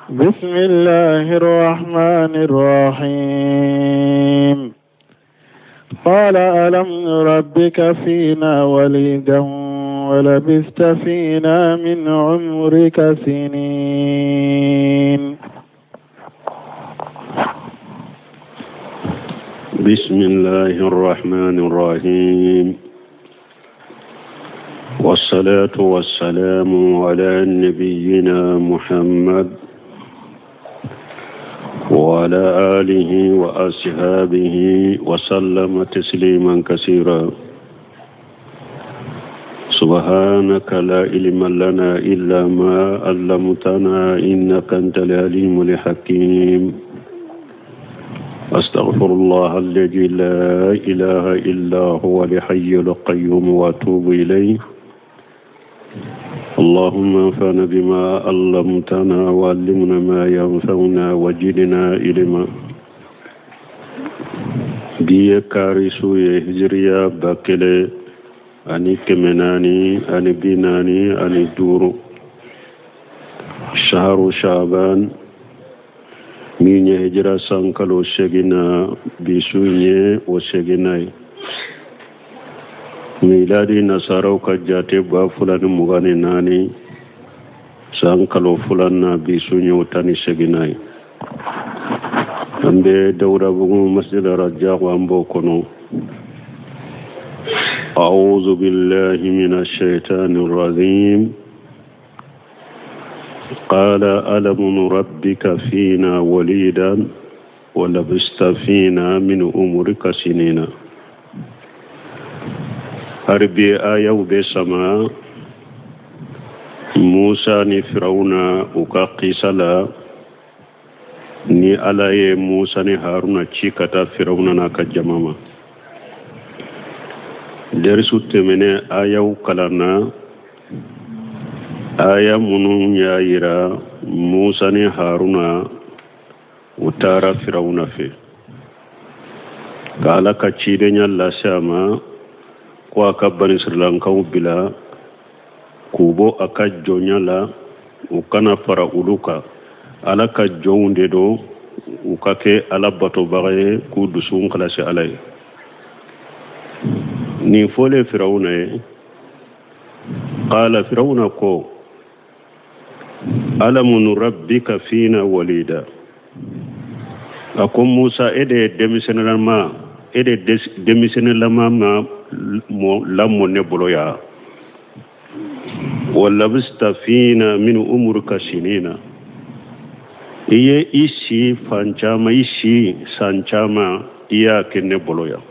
بسم الله الرحمن الرحيم. قال ألم نربك فينا وليدا ولبثت فينا من عمرك سنين. بسم الله الرحمن الرحيم، والصلاة والسلام على نبينا محمد وعلى آله وأصحابه وسلم تسليما كثيرا. سبحانك لا علم لنا إلا ما علمتنا إنك أنت العليم الحكيم. أستغفر الله الذي لا إله إلا هو الحي القيوم وأتوب إليه. اللهم انفعنا بما علمتنا وعلمنا ما ينفعنا وزدنا علما. Bi ye kari su ye, hijiriya 1445, shaharu shaban, min ye hijira san kalo seginna, bi su ye o seginna ye. Miladi nasaraw ka jate 2024 san kalo filanan, bi su ye o 18nan ye. An bɛ Dawudabugu masjid Rajak, an b'o kɔnɔ. أعوذ بالله من الشيطان الرجيم. قال ألم نربك فينا وليدا ولبست فينا من عمرك سنين. Hari bi ayaw bɛ sama Musa ni Firawuna u ka kisa la, ni Ala ye Musa ni Haruna ci ka taa Firawuna n'a ka jama ma. Dɛrisu tɛmɛnen, ayaw kalanna, aya minnu y'a yira Musa ni Haruna u taara Firawuna fɛ ka Ala ka cidenya lase a ma, ko a ka banisirilankaw bila k'u bɔ a ka jɔnya la, u kana fara olu kan, Ala ka jɔnw de don, u ka kɛ Ala batobaga ye, k'u dusu kalasi Ala ye. Nin fɔlen Firawuna ye, qala, Firawuna ko: alamu nurabbika fina walida. A ko Musa, e de ye denmisɛnnilama, e de denmisɛnnilama ma mɔ lamɔ ne bolo yan, wa labista fina min umurika sinina, i ye i si fan caman, i si san caman, i y'a kɛ ne bolo yan,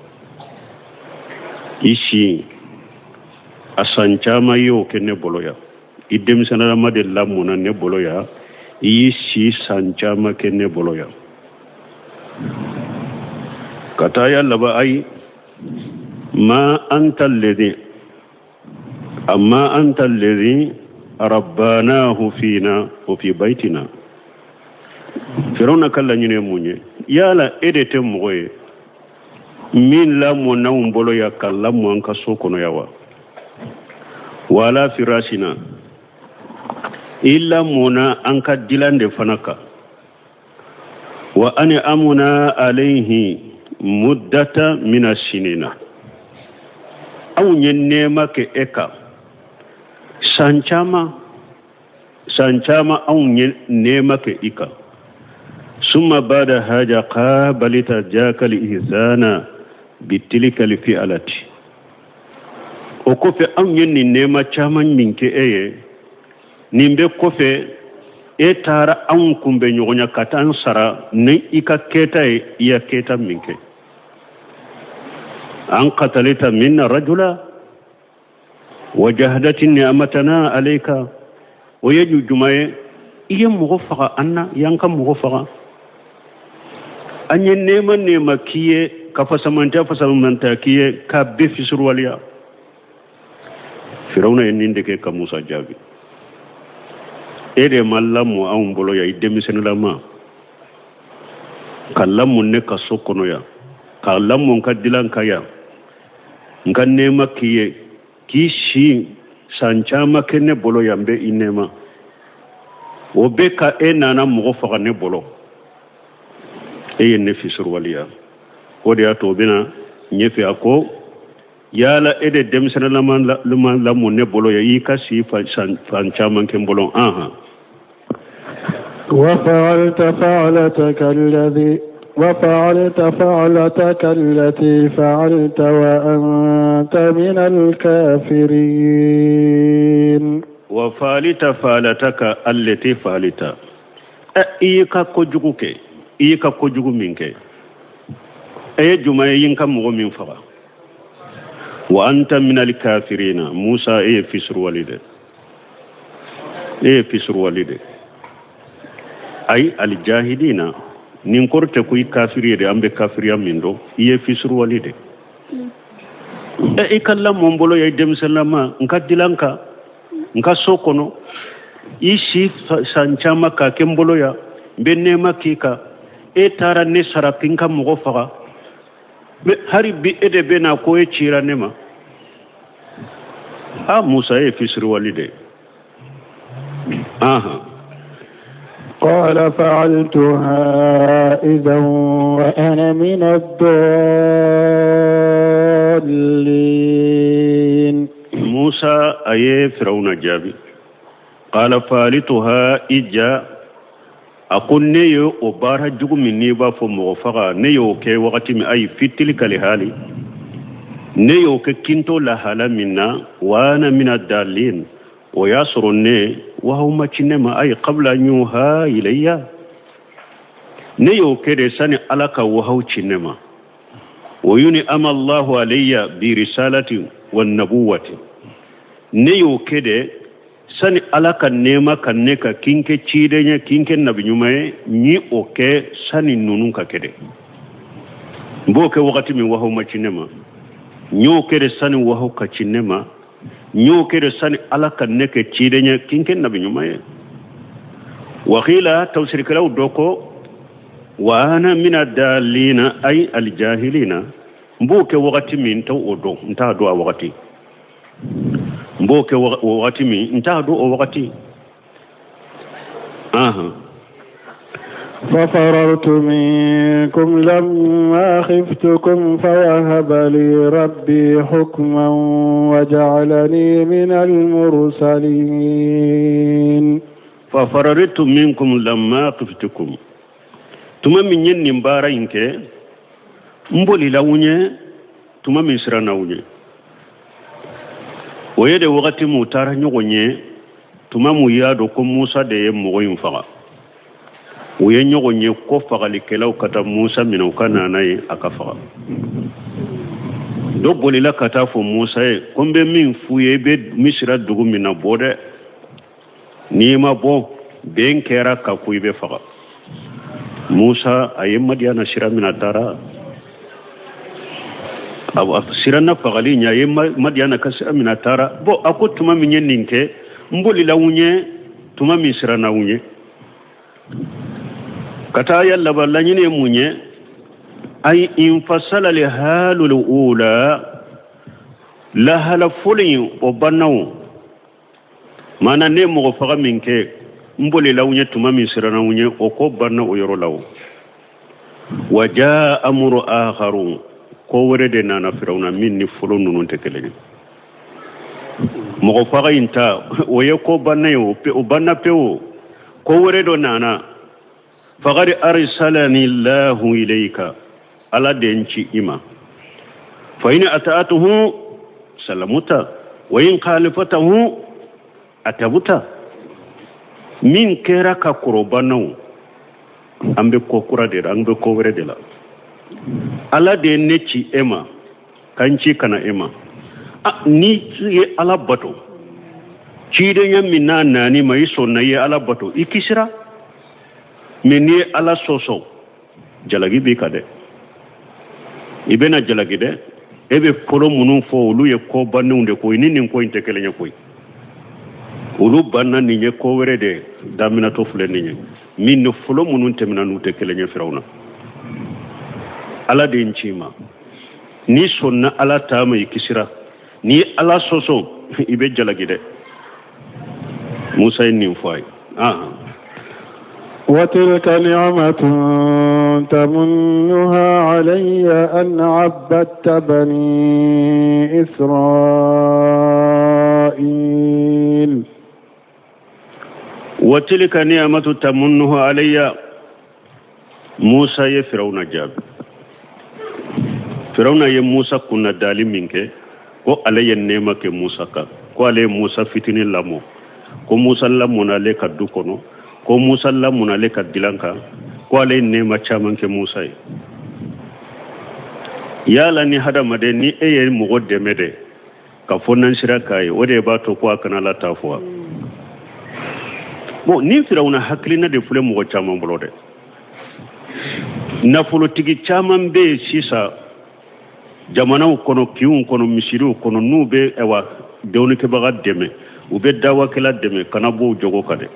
i si a san caman, i y'o kɛ ne bolo yan, i denmisɛnnilama de lamɔna ne bolo yan, i y'i si san caman kɛ ne bolo yan. Ka taa ya laban, ayi ma anta alladhi amma anta alladhi rabbanahu fina wa fi baitina. Firawuna ka laɲini ye mun ye? Yala e de tɛ mɔgɔ ye min lamɔna anw bolo yan, ka lamɔ an ka so kɔnɔ yan wa? Wala firasina, i lamɔna an ka dilan de fana kan. Wa ani amuna alayhi muddata mina sinina, anw ye nɛɛma kɛ e kan san caman, san caman anw ye nɛɛma kɛ i kan. Summa bada haja qabalita jakal ihsana bitilikali fi alati. O kɔfɛ, anw ye nin nɛɛma caman min kɛ e ye, nin bɛɛ kɔfɛ, e taara anw kunbɛ ɲɔgɔnya ka taa an sara ni i ka kɛta ye, i ya kɛta min kɛ. An qatalita minna rajula wa jahadati ni'matana alayka. O ye juma ye? I ye mɔgɔ faga an na, i y'an ka mɔgɔ faga. An ye nɛɛma nɛɛma k'i ye, ka fasamantɛ fasamantɛ k'i ye, k'a bɛɛ fisuruwaleya. Firawuna ye nin de kɛ ka Musa jaabi: e de ma lamɔ anw bolo yan, i denmisɛnnilama ka lamɔ ne ka so kɔnɔ yan, ka lamɔ n ka dilan kan yan, n ka nɛɛma k'i ye, k'i si san caman kɛ ne bolo yan, n bɛ i nɛɛma. O bɛɛ kan e nana mɔgɔ faga ne bolo, e ye ne fisiriwaleya. O de y'a to o bɛ na ɲɛfɛ, a ko yala e de denmisɛnninlama lamɔ ne bolo ye, i ka si fan caman kɛ n bolo. Anhan. وفعلت فعلتك الذي وفعلت فعلتك التي فعلت وأنت من الكافرين. وفعلت فعلتك التي فعلت، i y'i ka kojugu kɛ, i y'i ka kojugu min kɛ, e ye juma ye, i ye n ka mɔgɔ min faga. Wa anta minal kafirina, Musa, e ye fisiriwale de, e ye fisiriwale de. Ayi, alijahidina, nin kɔrɔ tɛ ko i kafiri ye dɛ, an bɛ kafiriya min dɔn, i ye fisiriwale de. Ɛ, i ka lamɔ n bolo ye denmisɛnlama, n ka dilan kan, n ka so kɔnɔ, i si san caman k'a kɛ n bolo yan, n bɛ nɛɛma k'i kan, e taara ne sara k'i ka mɔgɔ faga. Mais hari bi e de bɛ na ko e cira ne ma. A Musa, e ye fisiriwale de ye. Ahan. قال فعلتها إذا وأنا من الضالين. Musa a ye Firawuna jaabi, qala faalituha ija, a ko ne ye o baara jugu min n'i b'a fɔ mɔgɔ faga, ne y'o kɛ wagati min, ayi fi tilikali hali, ne y'o kɛ kinto lahala min na, wa ana mina dalin, o y'a sɔrɔ ne wahawu ma ci ne ma, ayi qabla an yuha ilayya, ne y'o kɛ de sani Ala ka wahawu ci ne ma. Wa yun'ima Allahu alayya bi risalati wa nabuwati, ne y'o kɛ de sani Ala ka nɛɛma ka ne kan k'i n kɛ ciden ye, k'i n kɛ nabi ɲuman ye, n ye o kɛ sani ninnu ka kɛ de. N b'o kɛ wagati min wahawu ma ci ne ma, n y'o kɛ de sani wahawu ka ci ne ma, n y'o kɛ de sani Ala ka ne kɛ ciden ye, k'i n kɛ nabi ɲuman ye. Wakila, tafsirikɛlaw dɔ ko wa ana mina dalina ay aljahilina, n b'o kɛ wagati min n t'o dɔn, n t'a dɔn a wagati, n b'o kɛ wagati min n t'a dɔn o wagati. Ahan. ففررت منكم لما خفتكم فوهب لي ربي حكما وجعلني من المرسلين. ففررت منكم لما خفتكم، tuma min ye nin baara in kɛ, n bolila aw ɲɛ tuma min siranna aw ɲɛ. O ye de wagati min u taara ɲɔgɔn ye, tuma min u y'a dɔn ko Musa de ye mɔgɔ in faga, u ye ɲɔgɔn ye ko fagalikɛlaw ka taa Musa minɛ, u ka na n'a ye a ka faga. Dɔ bolila ka taa fɔ Musa ye ko n bɛ min f'u ye, i bɛ Misira dugu min na, bɔ dɛ, n'i ma bɔ, bɛn kɛra ka ko i bɛ faga. Musa a ye Madiyana sira minɛ, a taara, a siranna fagali ɲɛ, a ye Madiyana ka sira minɛ, a taara. Bɔn, a ko tuma min ye nin kɛ, n bolila aw ɲɛ tuma min siranna aw ɲɛ. Ka taa ya laban, laɲini ye mun ye? Ay infasala li halul ula, lahala fɔlɔ in o banna. O maana ne mɔgɔ faga min kɛ, n bolila aw ɲɛ tuma min siranna aw ɲɛ, o ko banna o yɔrɔ la. O wa jaa amuru akharu, ko wɛrɛ de nana Firawuna min ni fɔlɔ ninnu tɛ kelen ye. Mɔgɔ faga in ta, o ye ko banna ye, o banna pewu. Ko wɛrɛ dɔ nana, faqad arsalani llahu ilayka, Ala de n ci i ma. Fa in ata'atuhu salamuta wa in khalifatahu atabuta. Min kɛra ka kɔrɔ banna o, an bɛ ko kura de la, an bɛ ko wɛrɛ de la. Ala de ye ne ci e ma, ka n ci ka na e ma. N'i ye Ala bato, cidenya min n'a nani ma, i sɔnna, i ye Ala bato, i kisira. Mais n'i ye Ala sɔsɔ, jalaki b'i kan dɛ, i bɛna jalaki dɛ. E bɛ fɔlɔ minnu fɔ, olu ye ko bannenw de koyi, ni nin ko in tɛ kelen ye koyi. Olu banna, nin ye ko wɛrɛ de daminɛtɔ filɛ nin ye, min ni fɔlɔ minnu tɛmɛna n'u tɛ kelen ye. Firawuna, Ala de ye n ci ma, n'i sɔnna Ala ta ma, i kisira, n'i ye Ala sɔsɔ, i bɛ jalaki dɛ. Musa ye nin fɔ a ye. وتلك نعمة تمنها علي أن عبدت بني إسرائيل. وتلك نعمة تمنها علي. Musa ye Firawuna jaabi. Firawuna ye Musa kunnadali min kɛ ko ale ye nɛɛma kɛ Musa kan, ko ale ye Musa fitinin lamɔ, ko Musa lamɔna ale ka du kɔnɔ, ko Musa lamɔna ale ka dilan kan, ko ale ye nɛɛma caman kɛ Musa ye. Yala ni hadamaden ni e ye mɔgɔ dɛmɛ dɛ ka fonansireya k'a ye, o de b'a to ko a kana Ala ta fɔ wa? Bon, ni Firawuna hakilina de filɛ mɔgɔ caman bolo dɛ. Nafolotigi caman bɛ yen sisan jamanaw kɔnɔ, kinw kɔnɔ, misiriw kɔnɔ, n'u bɛ ayiwa dɔnnikɛbaga dɛmɛ, u bɛ dawakɛla dɛmɛ, kana bɔ u jogo kan dɛ,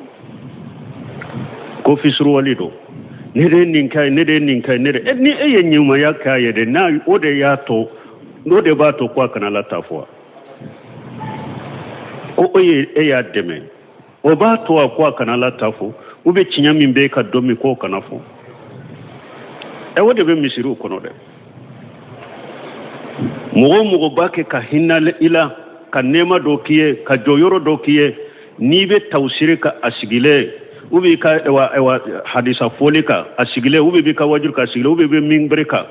ko fisuruwali don, ne de ye nin k'a ye, ne de ye nin k'a ye, ne de ni e ye ɲumanya k'a ye dɛ, n'a o de y'a to, n'o de b'a to ko a kana Ala ta fɔ wa? Ko e ye e y'a dɛmɛ, o b'a to a ko a kana Ala ta fɔ, u bɛ tiɲɛ min bɛ e ka dɔn min k'o kana fɔ. Ɛ, o de bɛ misiriw kɔnɔ dɛ. Mɔgɔ o mɔgɔ b'a kɛ ka hinɛ i la, ka nɛɛma dɔ k'i ye, ka jɔyɔrɔ dɔ k'i ye, n'i bɛ tawusiri kan a sigilen, u b'i ka ayiwa hadisa fɔli kan a sigilen, u b'i ka wajuli kan a sigilen, u bɛ minbari kan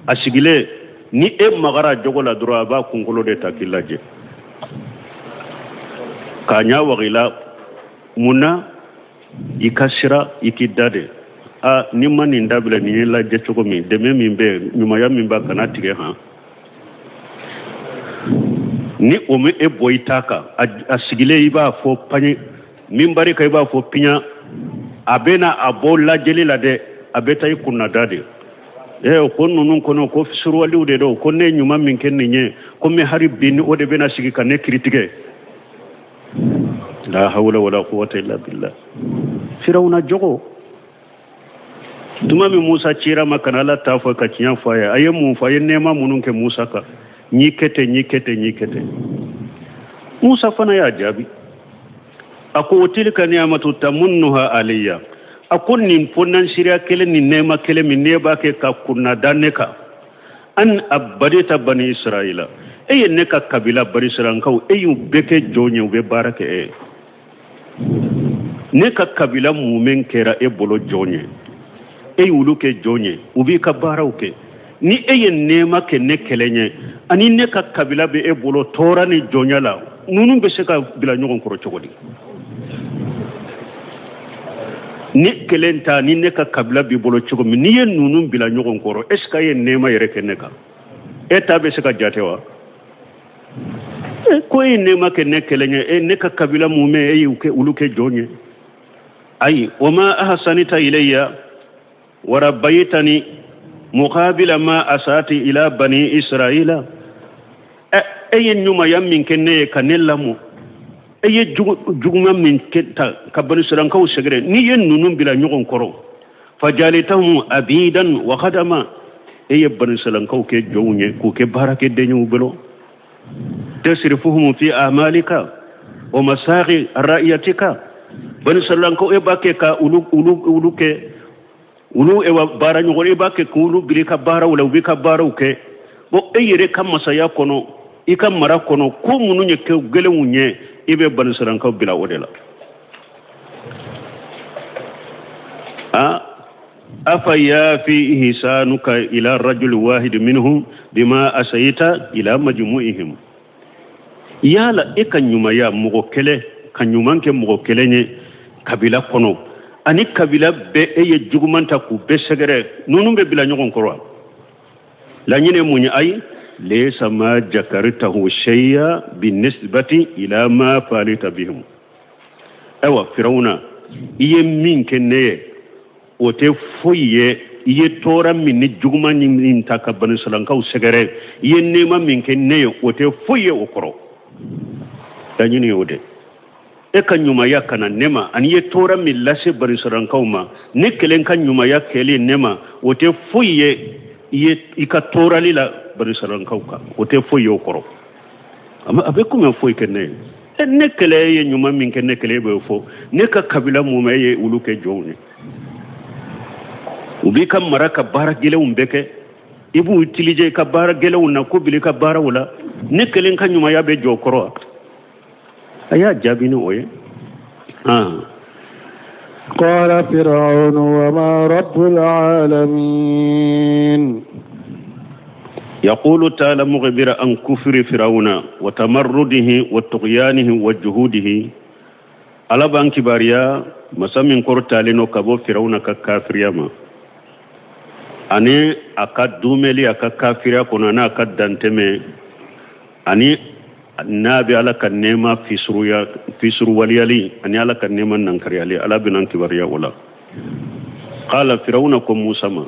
a sigilen, ni e magara a jogo la dɔrɔn, a b'a kunkolo de ta k'i lajɛ k'a ɲɛ waga i la. Mun na i ka siran i k'i da de? A ni ma nin dabila, nin ye lajɛ cogo min, dɛmɛ min bɛ yen, ɲumanya min b'a kana tigɛ han. Ni o ma e bɔ i ta kan, a sigilen i b'a fɔ paɲɛ minbari kan, i b'a fɔ piɲa, a bɛ na a bɔ lajɛli la dɛ, a bɛ taa i kunnada de. Ee, ko ninnu kɔnɔ ko suruwaliw de don, ko ne ye ɲuman min kɛ nin ye, ko min hali bi ni o de bɛna sigi ka ne kiritigɛ. La hawla wala quwwata illa billah. Firawuna jogo. Tuma min Musa cira ma ka na Ala ta fɔ ka tiɲɛ fɔ a ye, a ye mun fɔ? A ye nɛɛma minnu kɛ Musa kan, n'i kɛ ten, n'i kɛ ten, n'i kɛ ten. Musa fana y'a jaabi, a ko wa tilka ni'amatu tamunnuha alayya. A ko nin fonansireya kelen ni nɛɛma kelen min n'e b'a kɛ ka kunna da ne kan, an abadita bani israila, e ye ne ka kabila bani israilakaw, e y'u bɛɛ kɛ jɔn ye, u bɛ baara kɛ e ye. Ne ka kabila mumɛ kɛra e bolo jɔn ye, e y'olu kɛ jɔn ye, u b'i ka baaraw kɛ. Ni e ye nɛɛma kɛ ne kelen ye, ani ne ka kabila bɛ e bolo tɔɔrɔ ni jɔnya la, ninnu bɛ se ka bila ɲɔgɔn kɔrɔ cogo di? Ne kelen ta ni ne ka kabila b'i bolo cogo min, n'i ye ninnu bila ɲɔgɔn kɔrɔ, est ce que a ye nɛɛma yɛrɛ kɛ ne kan? E ta bɛ se ka jate wa? Ko e ye nɛɛma kɛ ne kelen ye, e ne ka kabila mumɛ e y'u kɛ olu kɛ jɔn ye. Ayi, wa ma ahsanita ilayya wa rabbaytani muqabila ma asati ila bani israila. E ye ɲumanya min kɛ ne ye ka ne lamɔ, e ye juguman min kɛ ta ka bani israilakaw sɛgɛrɛ, n'i ye ninnu bila ɲɔgɔn kɔrɔ, fajalitahum abidan wa khadama, e ye bani israilakaw kɛ jɔnw ye, k'u kɛ baarakɛden ye u bolo. Tasrifuhum fi amalika wa masaghi ra'iyatika, bani israilakaw e b'a kɛ ka olu olu olu kɛ olu ewa baara ɲɔgɔn, e b'a kɛ k'olu bila i ka baaraw la, u b'i ka baaraw kɛ. Bon, e yɛrɛ ka masaya kɔnɔ, i ka mara kɔnɔ, ko minnu ye kɛ gɛlɛnw ye, i bɛ bani israilakaw bila o de la. A afa yafi ihsanuka ila rajuli wahid minhum bima asayita ila majmu'ihim. Yala e ka ɲumanya mɔgɔ kelen ka ɲuman kɛ mɔgɔ kelen ye kabila kɔnɔ, ani kabila bɛɛ e ye juguman ta k'u bɛɛ sɛgɛrɛ, ninnu bɛ bila ɲɔgɔn kɔrɔ wa? Laɲini ye mun ye? Ayi, laysa ma jakaritahu shay'a binisbati ila ma falita bihim. Ayiwa Firawuna, i ye min kɛ ne ye, o tɛ foyi ye. I ye tɔɔrɔ min ni juguman min ta ka bani israilakaw sɛgɛrɛ, i ye nɛɛma min kɛ ne ye, o tɛ foyi ye o kɔrɔ. Laɲini ye o de. E ka ɲumanya ka na ne ma, ani i ye tɔɔrɔ min lase bani israilakaw ma, ne kelen ka ɲumanya kɛli ne ma, o tɛ foyi ye i ye i ka tɔɔrɔli la bani israilakaw kan, o tɛ foyi ye o kɔrɔ. A bɛ komi foyi kɛ ne ye. E, ne kelen ye ɲuman min kɛ ne kelen b'o fɔ, ne ka kabila mumɛ e ye olu kɛ jɔnw ye. U b'i ka mara ka baara gɛlɛnw bɛɛ kɛ, i b'u utiliser i ka baara gɛlɛnw na ko bili ka baaraw la. Ne kelen ka ɲumanya bɛ jɔ kɔrɔ wa? A y'a jaabi ni o ye. قال فرعون وما رب العالمين. يقول تعالى مخبرا عن كفر فرعون وتمرده وطغيانه وجحوده. Ala b'an kibaruya, masa min kɔrɔtalen no ka bɔ Firawuna ka kafiriya ma ani a ka dumeli a ka kafiriya kɔnɔ, n'a ka dantɛmɛ, ani n'a bɛ Ala ka nɛɛma fisuruya fisuruwaleyali ani Ala ka nɛɛma nankariyali. Ala bɛna an kibaruya o la. Qala Firawuna ko Musa ma,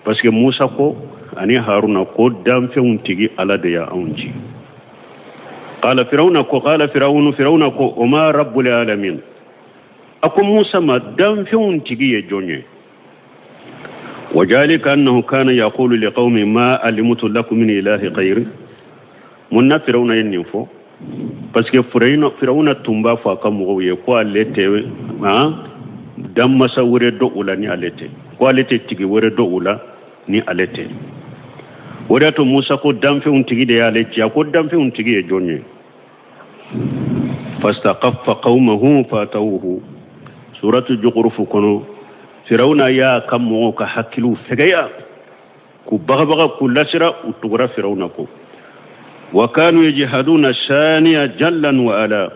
parce que Musa ko ani Haruna ko danfɛnw tigi Ala de y'anw ci. Qala Firawuna ko, qala Firawunu, Firawuna ko, wa ma rabbul alamin? A ko Musa ma, danfɛnw tigi ye jɔn ye? Wajalika annahu kana yaqulu liqawmi ma alimtu lakum min ilahi ghayri. Mun na Firawuna ye nin fɔ? Parce que Firawuna tun b'a fɔ a ka mɔgɔw ye ko ale tɛ danmasa wɛrɛ dɔn u la ni ale tɛ, ko ale tɛ tigi wɛrɛ dɔn u la ni ale tɛ. O de y'a to Musa ko danfɛnw tigi de y'ale ci. A ko danfɛnw tigi ye jɔn ye? Fastaqaffa qawmahu fatawuhu. Suratu Jukurufu kɔnɔ, Firawuna y'a ka mɔgɔw ka hakiliw fɛgɛya k'u bagabaga k'u lasira, u tugura Firawuna kɔ. Wa kanu yajhaduna shaniya jallan wa ala.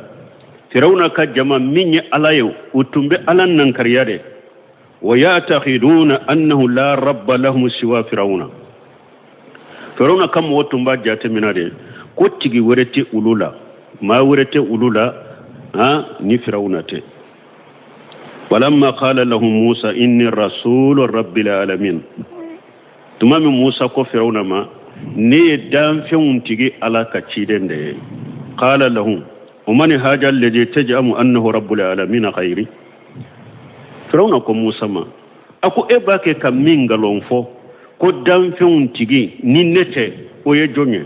Firawuna ka jama min ye Ala ye, u tun bɛ Ala nankariya de. Wa ya'taqiduna annahu la rabba lahum siwa Firawuna. Firawuna ka mɔgɔ tun b'a jateminɛ de ko tigi wɛrɛ tɛ olu la, maa wɛrɛ tɛ olu la ni Firawuna tɛ. Walamma qala lahum Musa inni rasulu rabbil alamin. Tuma min Musa ko Firawuna ma, ne ye danfɛnw tigi Ala ka ciden de ye. Qala lahum wa man haja alladhi taj'amu annahu rabbul alamin ghayri. Firawuna ko Musa ma, a ko e b'a kɛ ka min nkalon fɔ ko danfɛnw tigi ni ne tɛ, o ye jɔn ye?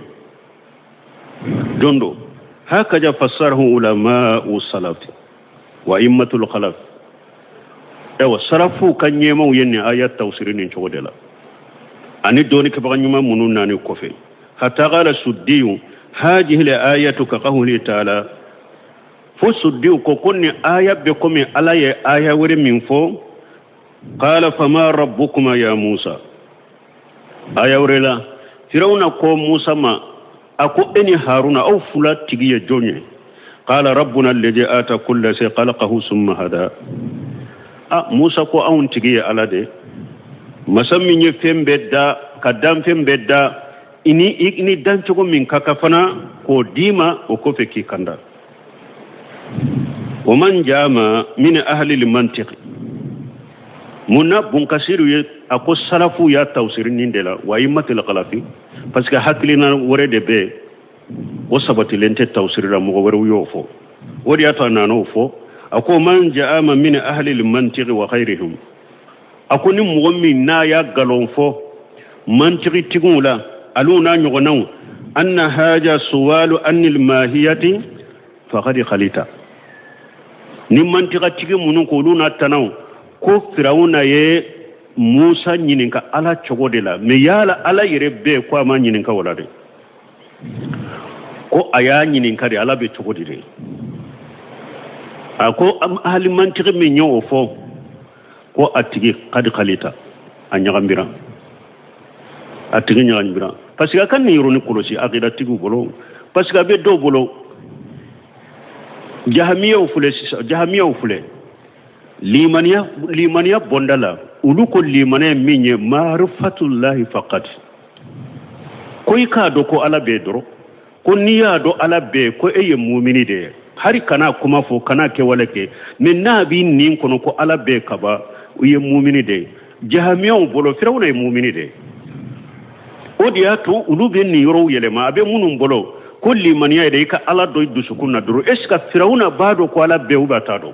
Jɔn don? Hakaja fassarahu ulama'u salaf wa a'immatul khalaf. Ayiwa, salafuw ka ɲɛmaw ye nin aya tafsiri nin cogo de la, ani dɔnnikɛbaga ɲuman minnu nani kɔfɛ. Hatta qala Suddiyu hajihi l ayatu ka qawli taala. Fo Suddiyu ko ko nin aya bɛ komi Ala ye aya wɛrɛ min fɔ, qala fama rabbukuma ya Musa. Aya wɛrɛ la, Firawuna ko Musa ma, a ko e ni Haruna, aw fila tigi ye jɔn ye? Qala rabbuna alladhi ata kulla shay khalaqahu summa hada. A Musa ko anw tigi ye Ala de, masa min ye fɛn bɛɛ da, ka danfɛn bɛɛ da, i ni i ni dancogo min ka kan fana k'o d'i ma, o kɔfɛ k'i kanda. Wa man jama min ahli lmantiqi. Mun na Bunkasiru ye a ko salafu y'a tafsiri nin de la, wa a'immatil khalafi? Parce que hakilina wɛrɛ de bɛ yen, o sabatilen tɛ tafsiri la, mɔgɔ wɛrɛw y'o fɔ. O de y'a to a nana o fɔ. A ko man ja'ama min ahli lmantiqi wa ghayrihim. A ko ni mɔgɔ min n'a y'a galon fɔ mantigitigiw la alu n'a ɲɔgɔnnaw, anna haja suwalu anil mahiyati faqad khalita. Ni mantigatigi minnu ko, olu n'a tanaw ko Firawuna ye Musa ɲininka Ala cogo de la, mais yala Ala yɛrɛ bɛɛ ko a ma ɲininka o la de, ko a y'a ɲininka de Ala bɛ cogo di de. A ko ahali mantigi min ye o fɔ, ko a tigi kadi kalita, a ɲagambira, a tigi ɲagambira. Parce que a ka nin yɔrɔnin kɔlɔsi akidatigiw bolo, parce que a bɛ dɔw bolo, jahamiyaw filɛ sisan, jahamiyaw filɛ limaniya, limaniya bɔnda la. Olu ko limaniya min ye maarifatullahi faqat, ko i k'a dɔn ko Ala bɛ dɔrɔn, ko n'i y'a dɔn Ala bɛ, ko e ye mumini de ye. Hali kana kuma fɔ, kana kɛwale kɛ, mais n'a b'i nin kɔnɔ ko Ala bɛ kaba, i ye mumini de ye. Jahamiyaw bolo, Firawuna ye mumini de ye. O de y'a to olu bɛ nin yɔrɔw yɛlɛma. A bɛ minnu bolo ko limaniya yɛrɛ, i ka Ala dɔn i dusukun na dɔrɔn. Est ce que Firawuna b'a dɔn ko Ala bɛ, ou bien a t'a dɔn?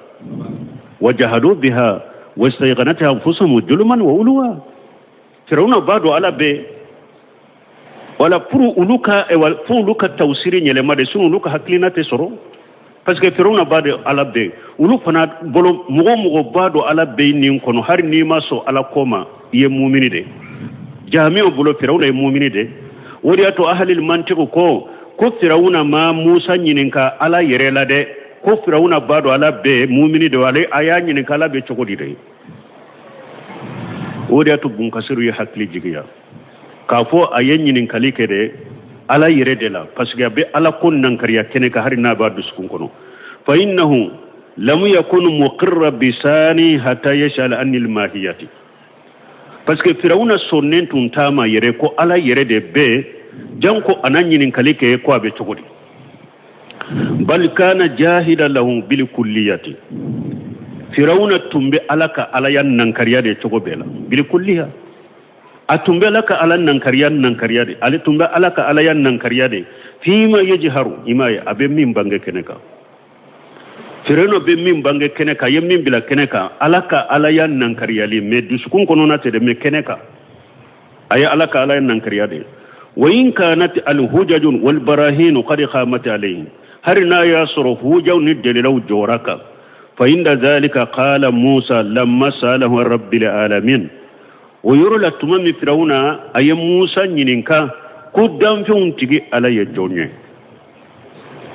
Wajahadu biha wastayqanatha anfusuhum juluman wa uluwa. Firawuna b'a dɔn Ala bɛ wala. Pour olu ka, fo olu ka tawsiri yɛlɛma de, sinon olu ka hakilina tɛ sɔrɔ. Parce que Firawuna b'a dɔn Ala bɛ yen. Olu fana bolo, mɔgɔ o mɔgɔ b'a dɔn Ala bɛ yen nin kɔnɔ, hali n'i ma sɔn Ala ko ma, i ye mumini de. Jamiw bolo, Firawuna ye mumini de. O de y'a to ahalil mantiku ko Firawuna ma Musa ɲininka Ala yɛrɛ la dɛ, ko Firawuna b'a dɔn Ala bɛ yen, mumini de, ale a y'a ɲininka Ala bɛ cogo di de. O de y'a to Bunkasiru ye hakili jigiya k'a fɔ a ye ɲininkali kɛ dɛ Ala yɛrɛ de la, parce que a bɛ Ala ko nankariya kɛnɛ kan hali n'a b'a dusukun kɔnɔ. Fa innahu lam yakun muqirra bisani hatta yas'ala anil mahiyati, parce que Firawuna sɔnnen tun t'a ma yɛrɛ ko Ala yɛrɛ de bɛ, janko a na ɲininkali kɛ ko a bɛ cogo di. Bal kana jahida lahu bil kulliyati, Firawuna tun bɛ Ala ka alaya nankariya de cogo bɛɛ la. Bil kulliya, a tun bɛ Ala ka ala nankariya nankariya de, ale tun bɛ Ala ka alaya nankariya de. Fima yajharu, i m'a ye, a bɛ min bange kɛnɛ kan, Firawuna bɛ min bange kɛnɛ kan, a ye min bila kɛnɛ kan, Ala ka alaya nankariyali, mais dusukun kɔnɔna tɛ dɛ, mais kɛnɛ kan a ye Ala ka alaya nankariya de. Wa in kanat alhujaju walbarahinu qad qamat alayhi, hari n'a y'a sɔrɔ hujaw ni dalilaw jɔra kan. Fa inda zalika qala Musa lamma salahu rabbil alamin, o yɔrɔ la tuma min Firawuna a ye Musa ɲininka ko danfɛnw tigi Ala ye jɔn ye,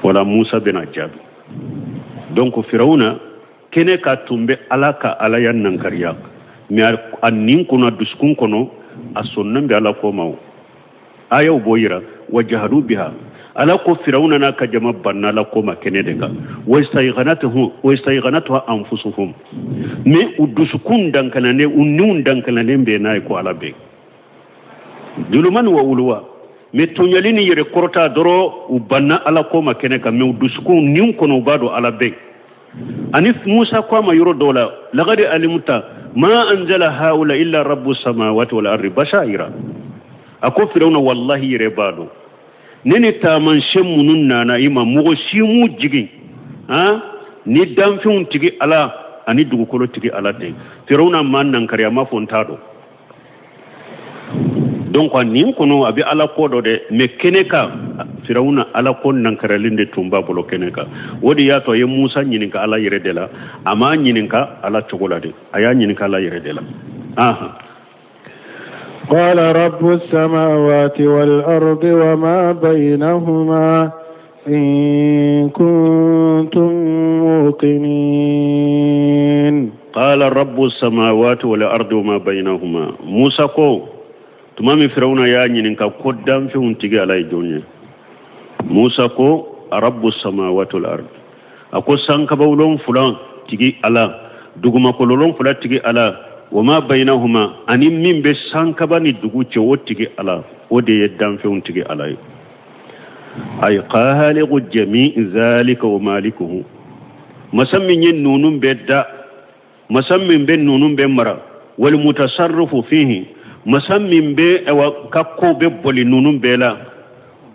wala Musa bɛna jaabi. Donc Firawuna kɛnɛ kan tun bɛ Ala ka alaya nankariya, mais a nin kɔnɔ, a dusukun kɔnɔ, a sɔnnen bɛ Ala ko ma. O ayaw b'o yira. Wa jahadu biha, Ala ko Firawuna n'a ka jama banna Ala ko ma kɛnɛ de kan. Wastayganatuha anfusuhum, mais u dusukun dankalanen, u niw dankalanen bɛ n'a ye ko Ala bɛ juluman wa uluwa, mais tɔɲɔli ni yɛrɛ kɔrɔta dɔrɔn, u banna Ala ko ma kɛnɛ kan, mais u dusukun niw kɔnɔ, u b'a dɔn Ala bɛ. Ani Musa ko a ma yɔrɔ dɔw la, laqad alimta ma anzala haula illa rabbu samawati wal ardi basaira, a ko Firawuna wallahi yɛrɛ b'a dɔn ne ni taamasiyɛn minnu nana i ma, mɔgɔ si m'u jigin han ni danfɛnw tigi Ala ani dugukolo tigi Ala tɛ. Firawuna ma nankari, a ma fɔ n t'a dɔn. Donc nin kɔnɔ a bɛ Ala ko dɔn dɛ, mais kɛnɛ kan Firawuna Ala ko nankaralen de tun b'a bolo kɛnɛ kan. O de y'a to a ye Musa ɲininka Ala yɛrɛ de la, a m'a ɲininka Ala cogo la dɛ, a y'a ɲininka Ala yɛrɛ de la. Ahan. قال رب السماوات والأرض وما بينهما إن كنتم موقنين. قال رب السماوات والأرض وما بينهما. Musa ko tuma min Firawuna y'a ɲininka ko danfɛnw tigi Ala ye jɔn ye, Musa ko rabbu samawati wal ard, a ko sankaba wolonfila tigi Ala, dugumakolo wolonfila tigi Ala, wa ma bainahuma, ani min bɛ sankaba ni dugu cɛ, o tigi Ala, o de ye danfɛnw tigi Ala ye. Ay khaliqu jami'i zalika wa malikuhu, masa min ye ninnu bɛɛ da, masa min bɛ ninnu bɛɛ mara, wal mutasarrifu fihi, masa min bɛ awa ka ko bɛ boli ninnu bɛɛ la,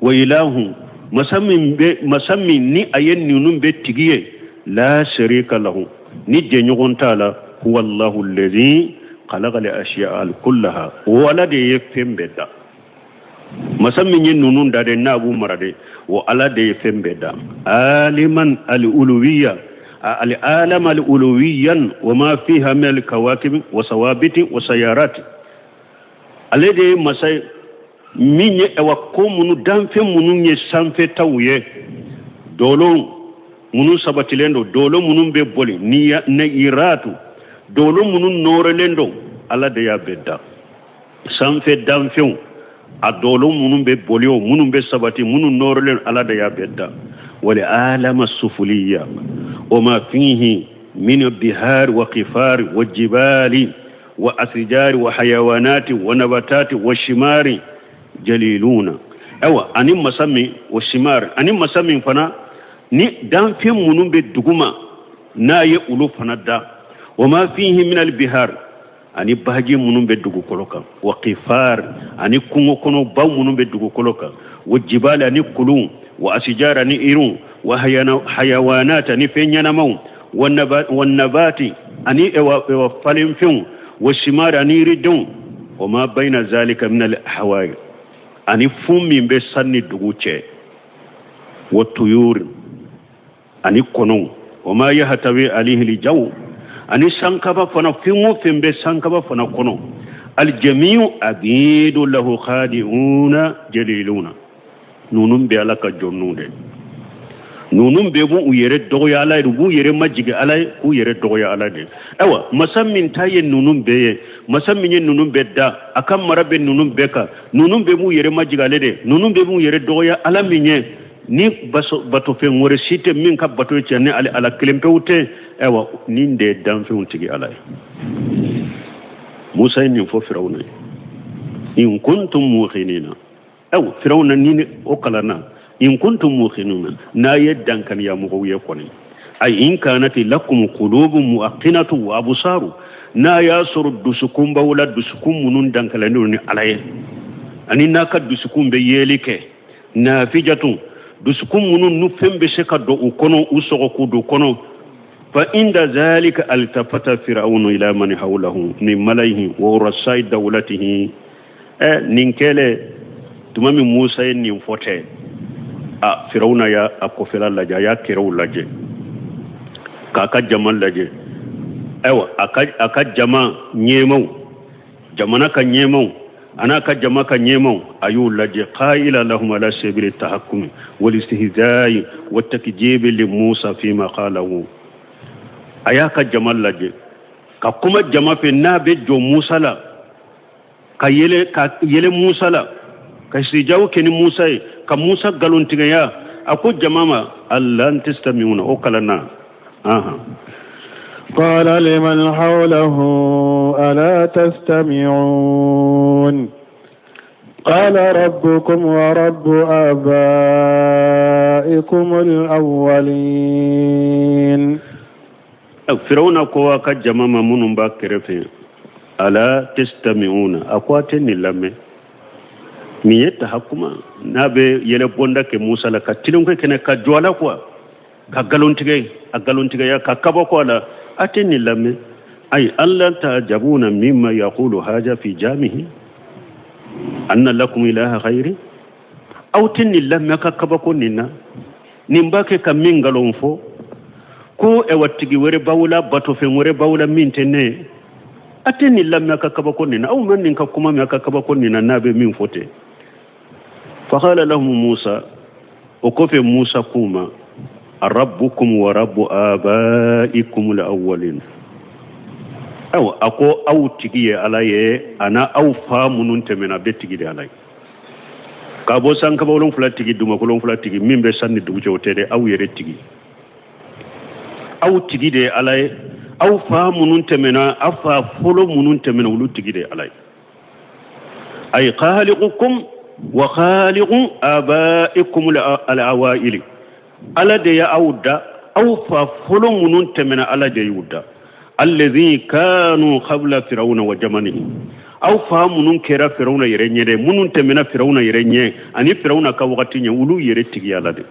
wa ilahu, masa min bɛ, masa min ni a ye ninnu bɛɛ tigi ye, la sharika lahu, ni jɛɲɔgɔn t'a la, huwa allahu alladhi khalaqa al ashiya'a kullaha, o Ala de ye fɛn bɛɛ da. Masa min ye ninnu da dɛ, n'a b'u mara dɛ, o Ala de ye fɛn bɛɛ da. Aliman al uluwiya al alam al uluwiyan wa ma fiha min al kawakib wa sawabiti wa sayarat, ale de ye masa ye min ye awa ko minnu danfɛn minnu ye sanfɛtaw ye, dolo minnu sabatilen don, dolo minnu bɛ boli ni iratu, dolo minnu nɔrɔlen don, Ala de y'a bɛɛ da. Sanfɛ danfɛnw, a dolo minnu bɛ boli o, minnu bɛ sabati, minnu nɔrɔlen, Ala de y'a bɛɛ da. Wal alama sufuliya wa ma fihi min bihar wa qifar wa jibali wa asijari wa hayawanati wa nabatati wa shimari jaliluna, awa ani masa min wa shimari, ani masa min fana ni danfɛn minnu bɛ duguma n'a ye olu fana da, wa ma fihi min al bihar, ani baji minnu bɛ dugukolo kan, wa qifar, ani kungo kɔnɔ baw minnu bɛ dugukolo kan, wa jibali, ani kulun, wa asijar, ani irun, wa hayawanat, ani fɛn ɲɛnamaw, wa nabati, ani ewa falenfɛnw, wa simari, ani yiridenw, wa ma bayna zalika min al ahwal, ani fun min bɛ san ni dugu cɛ, wa tuyur. Ani kɔnɔw, wa ma yahtawi alayhi aljaw, ani sankaba fana, fɛn o fɛn bɛ sankaba fana kɔnɔ, aljamiu abidu lahu khadi'una jaliluna. Ninnu bɛ Ala ka jɔnninw de. Ninnu bɛɛ b'u yɛrɛ dɔgɔya Ala ye, u b'u yɛrɛ majigin Ala ye, k'u yɛrɛ dɔgɔya Ala de. Ayiwa, masa min ta ye ninnu bɛɛ ye, masa min ye ninnu bɛɛ da, a ka mara bɛ ninnu bɛɛ kan, ninnu bɛɛ b'u yɛrɛ majigin ale de, ninnu bɛɛ b'u yɛrɛ dɔgɔya Ala min ye, ni batofɛn wɛrɛ si tɛ min ka bato ye tiɲɛ ni ale Ala kelen pewu tɛ. Ayiwa, nin de ye danfɛnw tigi Ala ye. Musa ye nin fɔ Firawuna ye, in kuntum muqinina. Ayiwa, Firawuna ni o kalanna, in kuntum muqinuna, n'a ye dankaniya mɔgɔw ye kɔni, ay in kanati lakum qulubu muaqinatu wa absaru, n'a y'a sɔrɔ dusukun b'aw la, dusukun minnu dankalalen don ni Ala ye, ani n'a ka dusukun bɛ yeli kɛ, nafijatun, dusukun minnu nu fɛn bɛ se ka don u kɔnɔ, u sɔgɔ k'u don kɔnɔ. Fa inda zalika altafata fir'aunu ila man hawlahu min malaihi wa urasai dawlatihi. Nin kɛlen tuma min Musa ye nin fɔ tɛ, a Firawuna y'a a kɔfɛla lajɛ, a y'a kɛrɛw lajɛ, k'a ka jama lajɛ. Ayiwa, a ka jama ɲɛmaw, jamana ka ɲɛmaw, a n'a ka jama ka ɲɛmaw, a y'u lajɛ. Qaila lahum ala sabili tahakkumi wal istihzai wa takjibi li Musa fima qalahu. A y'a ka jama lajɛ ka kuma jama fɛ, n'a bɛ jɔ Musa la, ka yɛlɛ Musa la, ka sijaw kɛ ni Musa ye, ka Musa nkalontigɛya. A ko jama ma, alan tastamiuna, o kalanna. Ahan. قال لمن حوله ألا تستمعون قال ربكم ورب آبائكم الأولين. Firawuna ko a ka jama ma minnu b'a kɛrɛfɛ, ala tastami'una, a ko a tɛ nin lamɛn. Nin ye tahakuma, n'a bɛ yɛlɛ bonda kɛ Musa la, ka tilenkɛ kɛnɛ ka jɔ a la quoi, ka nkalontigɛ, a nkalontigɛya ka kabako a la, a tɛ nin lamɛn. Ayi alla ta'jabuna mimma yaqulu haja fi jamihi anna lakum ilaha ghayri. Aw tɛ nin lamɛn ka kabako nin na, nin b'a kɛ ka min nkalon fɔ ko ɛwa tigi wɛrɛ b'aw la, batofɛn wɛrɛ b'aw la min tɛ ne ye. A tɛ nin lamɛn ka kabako nin na. Aw ma nin ka kuma mɛn ka kabako nin na, n'a bɛ min fɔ ten. Faqala lahum Musa, o kɔfɛ Musa k'u ma, rabbukum wa rabbu abaikum al-awwalin. Ayiwa, a ko aw tigi ye Ala ye, a na aw fa minnu tɛmɛna bɛɛ tigi de Ala ye. Ka bɔ sankaba wolonfila tigi, dugumakolo wolonfila tigi, min bɛ san ni dugu cɛ, o tɛ dɛ, aw yɛrɛ tigi, aw tigi de ye Ala ye. Aw fa minnu tɛmɛna, aw fa fɔlɔ minnu tɛmɛna, olu tigi de ye Ala ye. Ay khaliqukum wa khaliqu abaikum al-awaili. Ala de ye aw da, aw fa fɔlɔ minnu tɛmɛna, Ala de y'u da. Allazi kanu qabla firawuna wa jamanihi. Aw fa minnu kɛra Firawuna yɛrɛ ɲɛ dɛ, minnu tɛmɛna Firawuna yɛrɛ ɲɛ ani Firawuna ka wagati ɲɛ, olu yɛrɛ tigi Ala de.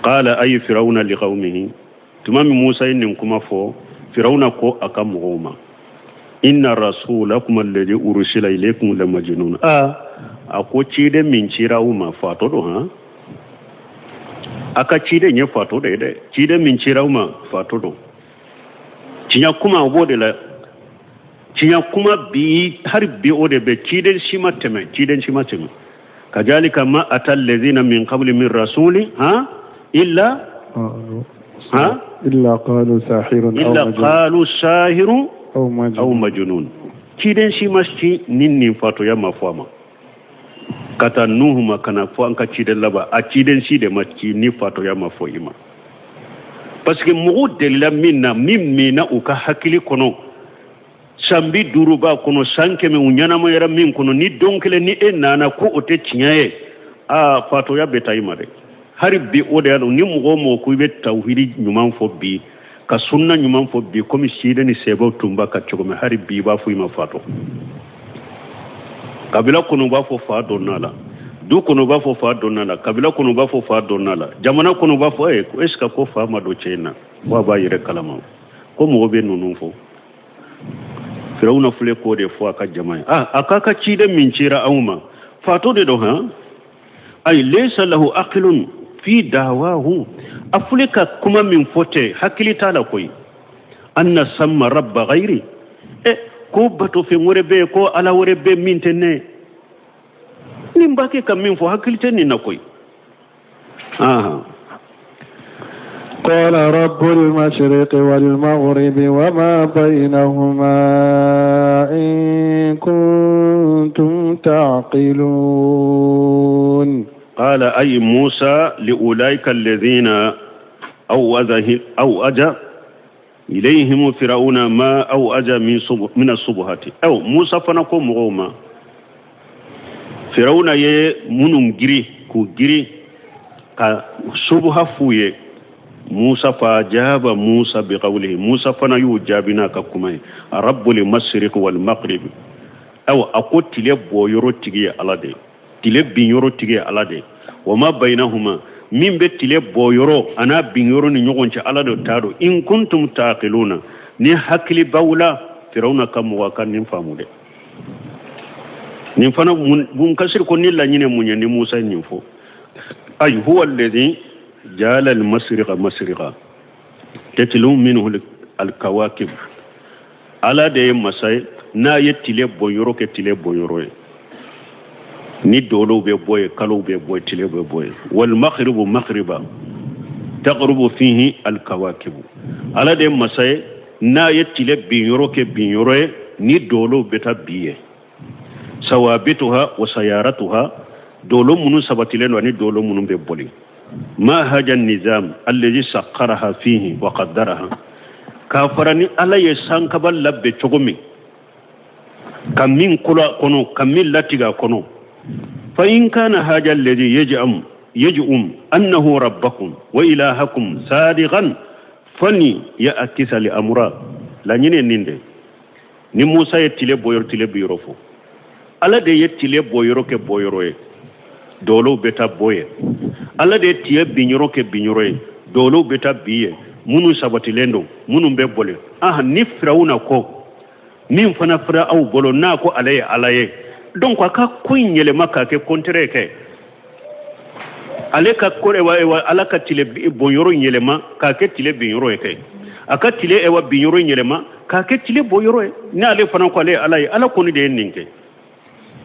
Qala ay firawuna liqaumihi, tuma min Musa ye nin kuma fɔ, Firawuna ko a ka mɔgɔw ma, inna rasulakum alladhi ursila ilaykum la majnun. A ko ciden min cira aw ma, fatɔ don. Han, a ka ciden ye fatɔ de ye dɛ. Ciden min cira aw ma, fatɔ don. Tiɲɛ kuma o b'o de la. Tiɲɛ kuma bi, hali bi o de bɛ, ciden si ma tɛmɛ, ciden si ma tɛmɛ. Kazalika ma ata alladhina min qabli min rasuli ha illa ha illa qalu sahirun illa qalu sahirun aw majnun. Ciden si ma ci ni nin fatoya ma fɔ a ma. Ka taa Nuhu ma ka na fɔ an ka ciden laban, a ciden si de ma ci ni fatoya ma fɔ i ma. Parce que mɔgɔw delila min na, min minna u ka hakili kɔnɔ, san 50 b'a kɔnɔ, san 100 u ɲɛnamayara min kɔnɔ, ni don kelen ni e nana ko o tɛ tiɲɛ ye, aa fatoya bɛ taa i ma dɛ. Hali bi o de y'a ni mɔgɔ o mɔgɔ ko i bɛ tawhidi ɲuman fɔ bi, ka sunna ɲuman fɔ bi, komi siden ni sɛbɛw tun b'a ka cogo min, hali bi i b'a fɔ i ma fatɔ. Kabila kɔnɔ u b'a fɔ fa donna la, du kɔnɔ u b'a fɔ fa donna la, kabila kɔnɔ u b'a fɔ fa donna la, jamana kɔnɔ u b'a fɔ est ce que ko fa ma don cɛ in na, ko a b'a yɛrɛ kalama ko mɔgɔ bɛ ninnu fɔ. Firawuna filɛ k'o de fɔ a ka jama ye. A k'a ka ciden min cira anw ma, fatɔ de don. Han, ay laysa lahu aqlun Fi dawahu, a filɛ ka kuma min fɔ tɛ, hakili t'a la koyi. Anna samma rabba ghairi, e ko batofɛn wɛrɛ bɛ yen, ko ala wɛrɛ bɛ min tɛ ne. Nin b'a kɛ ka min fɔ, hakili tɛ nin na koyi. قال رب المشرق والمغرب وما بينهما إن كنتم تعقلون. قال أي موسى لأولئك الذين أوأج إليهم فرعون ما أوأج من الشبهات. Aw Musa fana ko mɔgɔw ma, Firawuna ye minnu giri k'u giri ka subuha f'u ye. Musa fa jaba Musa bi qawlihi, Musa fana y'u jaabi n'a ka kuma ye. Rabbul mashriq wal maghrib, aw a ko tile bɔyɔrɔ tigi ye Ala de ye, tile binyɔrɔ tigi ye Ala de ye. Wa ma bainahuma, min bɛ tile bɔyɔrɔ an'a binyɔrɔ ni ɲɔgɔn cɛ, Ala de ta don. In kuntum taqiluna, ni hakili b'aw la. Firawuna ka mɔgɔ ka nin faamu dɛ. Nin fana Bun Kasiri ko ni laɲini mun ye ni Musa ye nin fɔ? Ay huwa alladhi jala al-masriqa masriqa tatlu minhu al-kawakib, Ala de ye masa ye n'a ye tile bɔyɔrɔ kɛ tile bɔyɔrɔ ye, ni dolow bɛ bɔ yen, kalow bɛ bɔ yen, tile bɛ bɔ yen. Wal maghribu maghriba taghrubu fihi al-kawakibu, Ala de ye masa ye n'a ye tile binyɔrɔ kɛ binyɔrɔ ye, ni dolow bɛ taa bin yen. Sawabituha wa sayaratuha, dolo minnu sabatilen don ani dolo minnu bɛ boli. Ma haja nizam allazi sakkaraha fihi wa qaddaraha, k'a fara ni Ala ye sankaba labɛn cogo min, ka min kolo a kɔnɔ, ka min latigɛ a kɔnɔ. Fa in kana haja allazi yaj'am yaj'um annahu rabbakum wa ilahakum sadiqan fani ya akisa li amra. Laɲini nin de ni Musa ye tile bɔyɔrɔ tile binyɔrɔ fɔ. Ala de ye tile bɔyɔrɔ kɛ bɔyɔrɔ ye, dolow bɛ taa bɔ yen. Ala de ye tile binyɔrɔ kɛ binyɔrɔ ye, dolow bɛ taa bin yen, minnu sabatilen don, minnu bɛ boli. Aha, ni Firawuna ko min fana fira aw bolo n'a ko ale ye Ala ye, donc a ka ko in yɛlɛma k'a kɛ contraire kɛ. Ale ka ko ewa Ala ka tile bɔyɔrɔ in yɛlɛma k'a kɛ tile binyɔrɔ ye kɛ. A ka tile ewa binyɔrɔ in yɛlɛma k'a kɛ tile bɔyɔrɔ ye. Ni ale fana ko ale ye Ala ye, Ala kɔni de ye nin kɛ.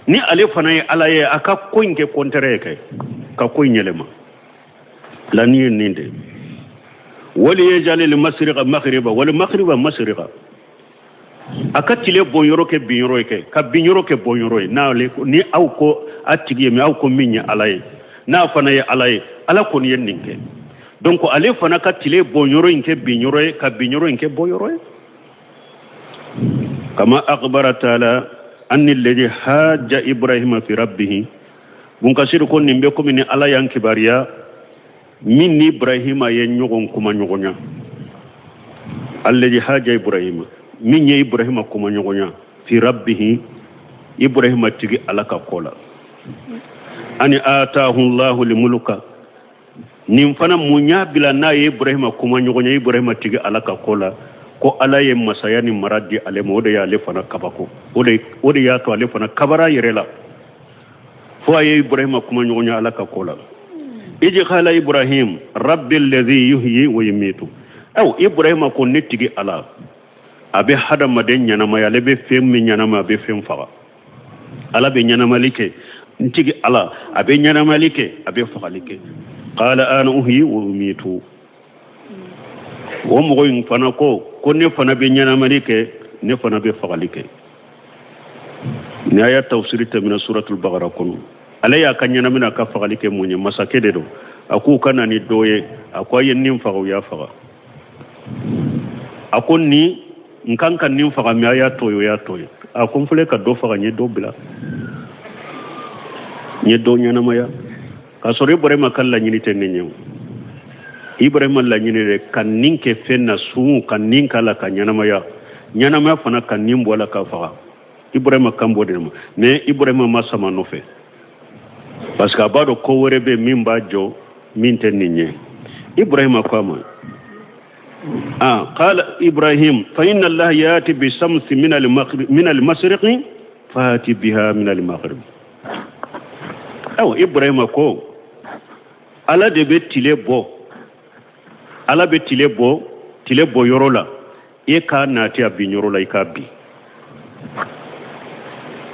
Ni ale fana ye Ala ye, a ka ko in kɛ contraire ye kɛ, ka ko in yɛlɛma. Laɲini ye nin de. Wali yaj'alil masriqa maghriba wal maghriba masriqa, a ka tile bɔyɔrɔ kɛ binyɔrɔ ye kɛ, ka binyɔrɔ kɛ bɔyɔrɔ ye. N'ale ni aw ko a tigi ye min, aw ko min ye Ala ye, n'a fana ye Ala ye, Ala kɔni ye nin kɛ. Donc ale fana ka tile bɔyɔrɔ in kɛ binyɔrɔ ye, ka binyɔrɔ in kɛ bɔyɔrɔ ye. Kama akhbara taala anni alladhi hajja Ibrahima fi rabbihi. Bun Kasiri ko nin bɛ komi ni Ala y'an kibaruya min ni Ibrahima ye ɲɔgɔn kuma ɲɔgɔnya. Alladhi hajja Ibrahima, min ye Ibrahima kuma ɲɔgɔnya, fi rabbihi, Ibrahima tigi Ala ka ko la. Ani atahu Allahu limuluka, nin fana mun y'a bila n'a ye Ibrahima kuma ɲɔgɔnya Ibrahima tigi Ala ka ko la? Ko Ala ye masaya ni mara di ale ma, o de y'ale fana kabako, o de y'a to ale fana kabara yɛrɛ la fo a ye Ibrahima kuma ɲɔgɔnya Ala ka ko la. Iji qala Ibrahim rabbi alladhi yuhyi wa yumitu. Aw Ibrahima ko ne tigi Ala, a bɛ hadamaden ɲɛnamaya, ale bɛ fɛn min ɲɛnama, a bɛ fɛn faga. Ala bɛ ɲɛnamali kɛ, n tigi Ala a bɛ ɲɛnamali kɛ, a bɛ fagali kɛ. Qala ana uhyi wa umitu. O mɔgɔ in fana ko ko ne fana bɛ ɲɛnamali kɛ, ne fana bɛ fagali kɛ. Ni aya tafsiri tɛmɛna suratul Bakara kɔnɔ. Ale y'a ka ɲɛnamina a ka fagali kɛ mun ye? Masakɛ de don. A k'u ka na ni dɔ ye, a ko a ye nin faga, u y'a faga. A ko ni n kan ka nin faga min, a y'a to yen, o y'a to yen. A ko n filɛ ka dɔ faga, n ye dɔ bila, n ye dɔ ɲɛnamaya. K'a sɔrɔ Ibrahima ka laɲini tɛ nin ye o. Ibrahima laɲini de ka nin kɛ fɛn na sun, ka nin k'a la ka ɲɛnamaya, ɲɛnamaya fana ka nin bɔ a la ka faga. Ibrahima kan b'o de ma, mais Ibrahima ma sama nɔfɛ parce que a b'a dɔn ko wɛrɛ bɛ min b'a jɔ min tɛ nin ye. Ibrahima ko a ma, qala Ibrahim fa inna Allah yati bi samsi min al-mashriqi fati biha min al-maghrib. Aw Ibrahima ko Ala de bɛ tile bɔ, Ala bɛ tile bɔ tile bɔ yɔrɔ la, e k'a nati a bin yɔrɔ la, i k'a bin.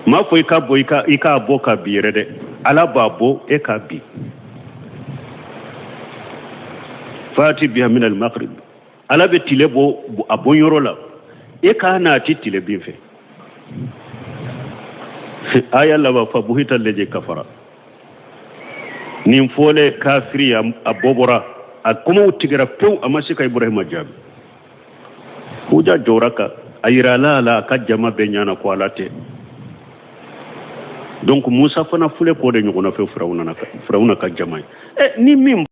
N m'a fɔ i ka bɔ i k'a bɔ ka bin yɛrɛ dɛ, Ala b'a bɔ, e k'a bin. Fati biha min al-maghrib, Ala bɛ tile bɔ a bɔ yɔrɔ la, e k'a nati tile bin fɛ. Aya laban, fa buhita lezi kafara. Nin fɔlen kafiri a bɔbɔra, a kumaw tigɛra pewu, a ma se ka Ibrahima jaabi. Huja jɔra ka a yira ala la a ka jama bɛɛ ɲana ko Ala tɛ. Donc Musa fana filɛ k'o de ɲɔgɔnna fɛ Firawuna ka jama ye. Ni min